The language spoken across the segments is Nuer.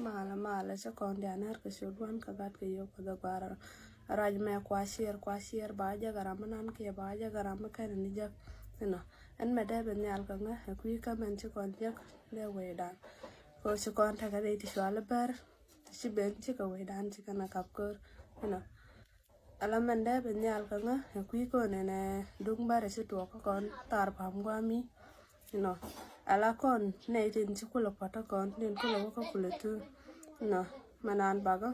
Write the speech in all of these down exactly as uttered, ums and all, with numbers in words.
Malä malä, ci kɔn diaal nɛr kɛ ciöt Gua̱n kɛ Gat kɛ Yio̱w kɛ Dhɔk Gua̱a̱r. Rac mɛ kua ciɛɛr, kua ciɛɛr, ba jɛ kɛ ram mi nan kiɛ ba jɛ kɛ ram mi kɛn ni jɛ. Inɔ, ɛn mɛ dee ben nhial kɛ ŋä ɛ kui̱ kä mɛn ci kɔn jek dee wecdan. Kɛ ci kɔn tekɛ rɛy ti cuali bär, ti ci ben cikɛ wecdan cikɛ na kap kör. Inɔ, ala mɛn dee ben nhial kɛ ŋä ɛ kui̱ kɔn ɛn ɛ duŋ bär ɛ ci tuɔɔk kä kɔn thar pam guami. Inɔ, ala kɔn nɛy tin ci kulɛ puɔ̱t kä kɔn, tin kulɛ wä kä kulɛ tu. Inɔ, mɛ naan bakä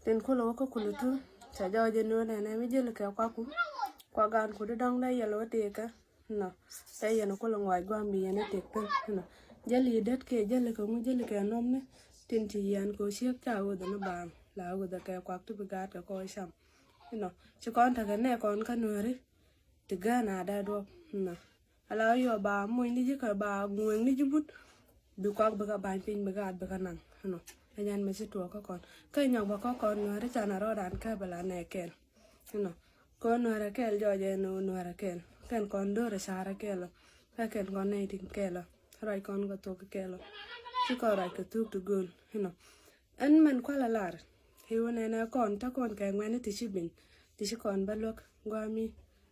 tin kulɛ wä kä kulɛ tu. Ca jɔɔc ɛn ɣöö nɛnɛ mi jäli kɛ kuaku, kua gaan ku di dɔ̱ŋ dee yɛl wä tëëkä. Inɔ, dee yɛn kulɛ ŋuac gua̱a̱m bi yɛn ɛ tëk thi̱n. Inɔ, jäli i̱ det kɛ jäli kɛ ŋu, jäli kɛ nɔmni tin ci yɛn kɛ ɣöö ciek ca ɣööth ɛn i̱ baaŋ la ɣööth ɛ kɛ kuak ti bi gaat kɛ kɔc cam. Inɔ, ci kɔn tekɛ nɛ kɔn kä Nuääri ti gään a dee duɔ̱p. Inɔ, ala yɔ ba muɔ̱ny ni ji̱ kä ba ŋueŋ ni ji̱ but, bi kuak bi kä ba̱ny piny bi gaat bi kä naŋ. Inɔ, ɛ nyɛn mɛ ci tuɔɔk kä kɔn. Kä nyɔk bä kä kɔn Nuääri can a rɔɔdan kɛ bɛ la nɛ kɛl. Inɔ, kɔn Nuäärä kɛl jɔɔc ɛn ɣöö Nuäärä kɛl. Kɛn kɔn do̱rɛ ca̱rä kɛl ɔ. Kä kɛn kɔn nɛy tin kɛl ɔ. Ruac kɔn kɛ thok kɛl ɔ. Ci kɔn ruac kɛ thuk ti gööl. Inɔ, ɛn mɛn kualɛ lar i̱ wä nɛnɛ kɔn te kɔn kɛ ŋuɛ̈ni ti ci ben, ti ci kɔn bä luäk gua̱a̱mi,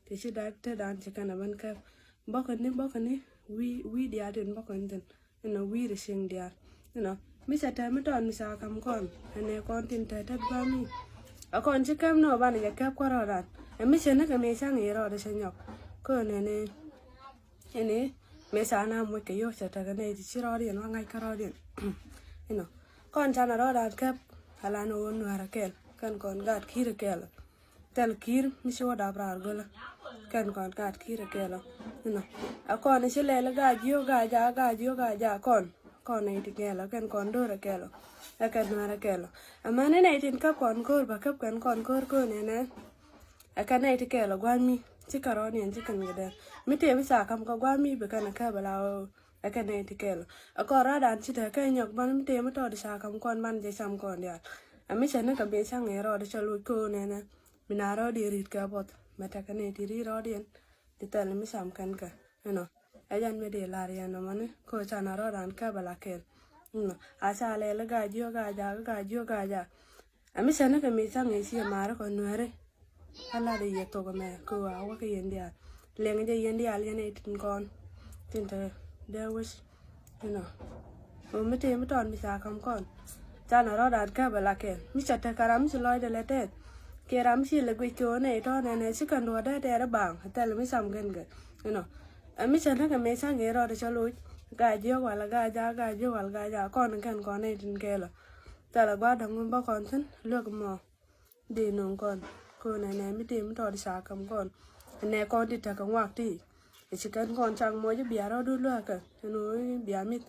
ti ci dak te dan ci kɛn a ben kɛp. Bɔkɛ ni, bɔkɛ ni wi̱i̱, wi̱i̱ diaal tin bɔkɛ ni thi̱n. Inɔ, wi̱i̱ ri cieŋ diaal. Inɔ, mi cɛ tɛm mi tɔɔt mi ca ka̱m kɔn, ɛnɛ kɔn tin tɛt tɛt gua̱a̱mi. A kɔn ci kɛp ni ɔ banɛ jɛ kɛp kua̱r rɔɔdan. Ɛ mi cɛ ni kɛ mi ca̱ŋ i̱ rɔɔdɛ cɛ nyɔk. Kɔn ɛnɛ Ini mëë ca na muc kɛ yio̱w cɛ tekɛ nɛy ti ci rɔɔdiɛn wä ŋa̱c kä rɔɔdiɛn. Inɔ, kɔn canɛ rɔɔdan kɛp. Alan ɣöö Nuäärä kɛl kɛn kɔn gaat ki̱i̱rä kɛl. Thil ki̱i̱r mi ci wä dap raar gölä kɛn kɔn gaat ki̱i̱rä kɛl. Inɔ, a kɔn i̱ ci lɛl i̱ gaat jiök gaat jaak, gaat jiök gaat jaak kɔn. Kɔn nɛy ti kɛl kɛn kɔn do̱rä kɛl. Ɛ kɛn Nuäärä kɛl. Amäni nɛy tin käp kɔn ko̱r bä käp kɛn kɔn ko̱r ko̱r nɛnɛ. Ɛ kɛn nɛy ti kɛɛl ɔ gua̱a̱mi, ci kɛ rɔɔdiɛn ci kɛn kɛ dɛn. Mi tëë mi ca ka̱m kɛ gua̱a̱mi bi kɛn ɛ kɛp ala ɣöö ɛ kɛn nɛy ti kɛɛl ɔ. Ɛ kɔn ra̱a̱dan ci te kɛ nyɔk ban mi tëë mi tɔɔt ca ka̱m kɔn ban jɛ cam kɔn diaal. Ɛ mi cɛ ni kɛ bi ca̱ŋ i̱ rɔɔd cɛ loc ko̱o̱n ɛnɛ. Mi na rɔɔdiɛn ri̱t kɛ buɔth mɛ tekɛ nɛy ti ri̱t rɔɔdiɛn. Ti thɛl mi cam kɛn kɛ inɔ. Ɛ jɛn mi dee lar yɛn nɔmɔni kɛ ɣöö canɛ rɔɔdan kɛp ala kɛɛl. Inɔ, a ca lɛl i̱ gaat jiök gaat jaak, gaat jiök gaat jaak. Ɛ mi cɛ ni kɛ mi ca̱ŋ i̱ ci ma̱a̱ri kɔn Nuääri. Kä lat i̱ yɛ thok ɛmɛ kɛ ɣöö a wä kä yɛn diaal. Liɛŋ jɛ yɛn diaal yɛn ɛ tin kɔn. Tin te dee wec. Inɔ, ɣöö mi tëë mi tɔɔt mi ca ka̱m kɔn. Canɛ rɔɔdan kɛp ala kɛɛl. Mi cɛ tekɛ ram mi ci lɔcdɛ lɛ tɛth. Kiɛ ram mi ci lɛ guic kɛ ɣöö nɛy tɔ̱ nɛnɛ ci kɛn duɔ̱ɔ̱r dee tɛɛr i̱ baaŋ. Thɛl mi cam kɛn kɛ. Inɔ, ɛ mi cɛ ni kɛ mi ca̱ŋ i̱ rɔɔdɛ cä loc. Gaat jiök wal gaat jaak, gaat jiök wal gaat jaak. Kɔn kɛn kɔn nɛy tin kɛɛl ɔ. Thɛl ɛ gua̱a̱r dɔ̱ŋ mi bä kɔn thi̱n luek mɔ. Dee no̱o̱ŋ kɔn. Kɔn ɛnɛ mi tëë mi tɔɔt ca ka̱m kɔn. Ɛnɛ kɔn ti tekɛ ŋuak ti. Ɛ ci kɛn kɔn cak muɔc i̱ bia rɔɔdu luäkä. Ɛn ɣöö i̱ bia mi̱th.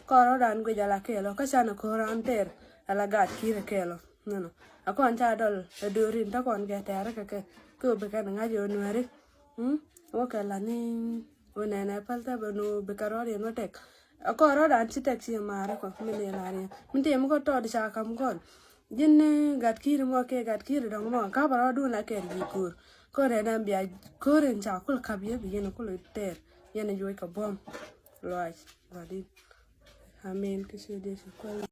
Kɔn rɔɔdan guic ala kɛɛl ɔ. Kä canɛ ko̱r raan tɛɛr. Ala gaat ki̱i̱rä kɛɛl ɔ. Nɔnɔ. A kɔn ca dɔl ɛ do̱rin te kɔn kɛ tɛɛrä kɛ kɛ. Kɛ ɣöö bi kɛn ŋa̱c ɣöö Nuääri. Mm? Wä kɛ la ni wä nɛnɛ päl thäpɛ ni wä bikɛ rɔɔdiɛn wä tɛk. Ɛ kɔn rɔɔdan ci tɛk ci ma̱a̱rä kɔ mi ni la riɛn. Mi tëë mi kɔ tɔɔt ca ka̱m kɔn. Ji̱n ni gat ki̱i̱r mɔ kɛ gat ki̱i̱r dɔ̱ŋ mɔ. Ka̱pɛ rɔɔdun la kɛɛr ji̱ ko̱o̱r. Kɔn rɛn ɛn bia ko̱o̱r in ca kul ka̱p yɛ bi yɛn kul tɛɛr. Yɛn juɔc kɛ buɔ̱m. Lɔaac. Gua̱di̱n. Amen. Kɛ ciöt Yecu kuäär.